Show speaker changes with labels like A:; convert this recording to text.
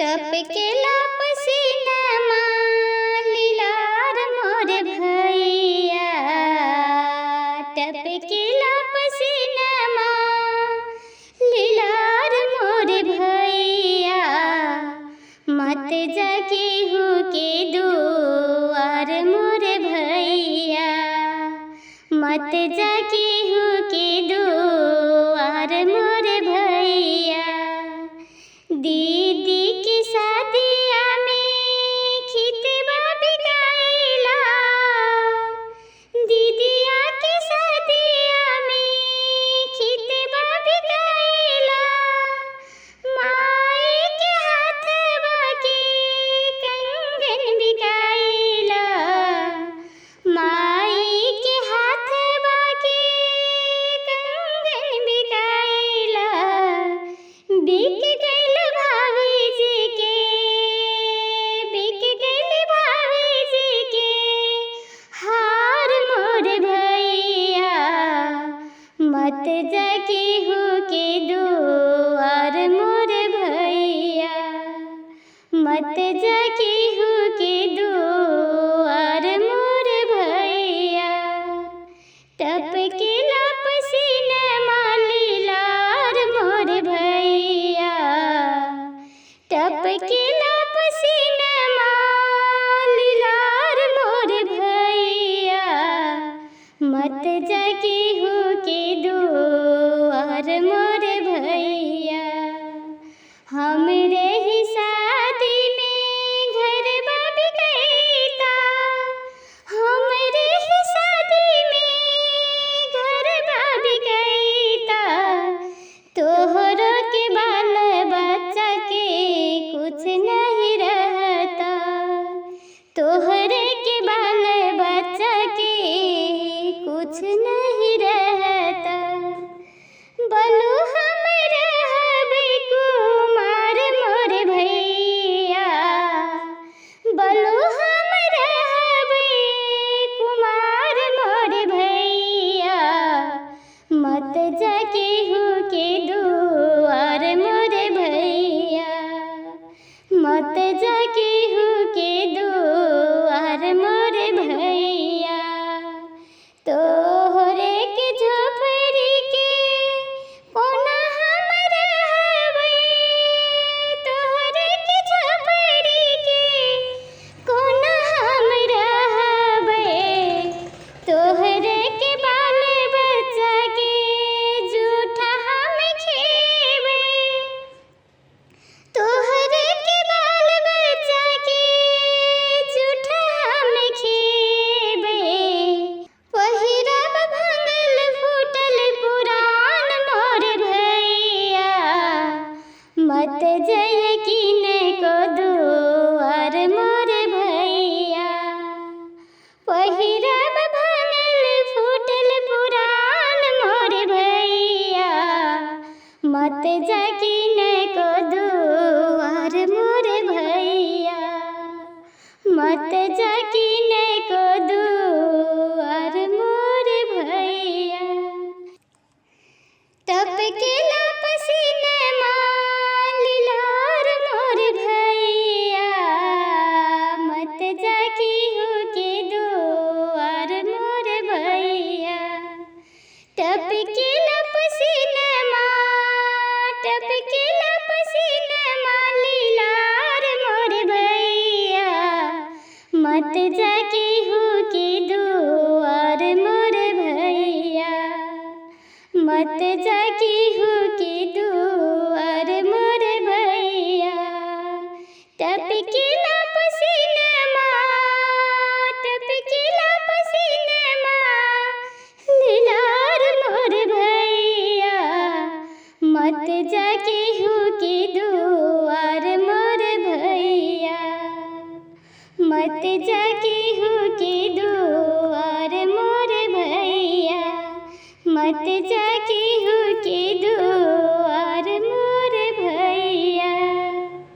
A: टपकेला पसीनमा लीलार मोर भैया, टपकेला पसीनमा लीलार मोर भैया। मत जा केहू के दुआर मोर भैया, मत जा केहू के दुआर मोर भैया। दीदी के शादिया में खितवा बिकाइला, दीदिया के शादिया में खितवा बिकाइला। माई के हाथवा के कंगन बिकाइला, माई के हाथवा के कंगन बिकाइला। बिक गइल भाभी जी के, बिक गइल भाभी जी के हार मोर भैया। मत जा केहू के दुआर मोर भैया, मत जा केहू के दुआर मोर भैया। टपकेला पसीनमा लीलार मोर भैया, टपकेला पसीनमा लीलार मोर भैया। मत जा केहू के दुआर मोर भैया। हमरे ही शादी में घरवा बिकैता, हमरे ही शादी में घरवा बिकैता। तोहरो के बाल बच्चा के कुछ नहीं रहता, तोहरे के बाल बच्चा के कुछ नहीं रहता। बलू हम रहबे कुमार मोर भैया, बलू हम रहबे कुमार मोर भैया। मत जा केहू के दुआर मोर भैया, मत जा केहू के दुआर मोर भैया। तोहरे के झोपड़ी के कोना हम रहबे, तोहरे के झोपड़ी के कोना हम रहबे। तोहरे के बाल बच्चा के जूठा हम खेबे, तोहरे के बाल बच्चा के जूठा हम खेबे। पहिरब भंगल फूटल पुरान मोर भैया, मत जय किने को दुआर मोर भैया। पहिरब भंगल फूटल पुरान मोर भैया, मत जा किने को दुआर मोर भैया, मत जा किने को दुआर मोर भैया। टपकेला पसीनमा लीलार मोर भैया, मत जा केहू के दुआर मोर भैया। टपकेला पसीनमा, टपकेला पसीनमा लीलार मोर भैया, मत जा केहू के दुआर मोर भैया, मत जा केहू के दुआर मोर भैया। टपकेला पसीनमा, टपकेला पसीनमा लीलार मोर भैया, मत जा केहू के दुआर मोर भैया, मत जा केहू के दुआर मोर भैया, मत जा केहू के दुआर।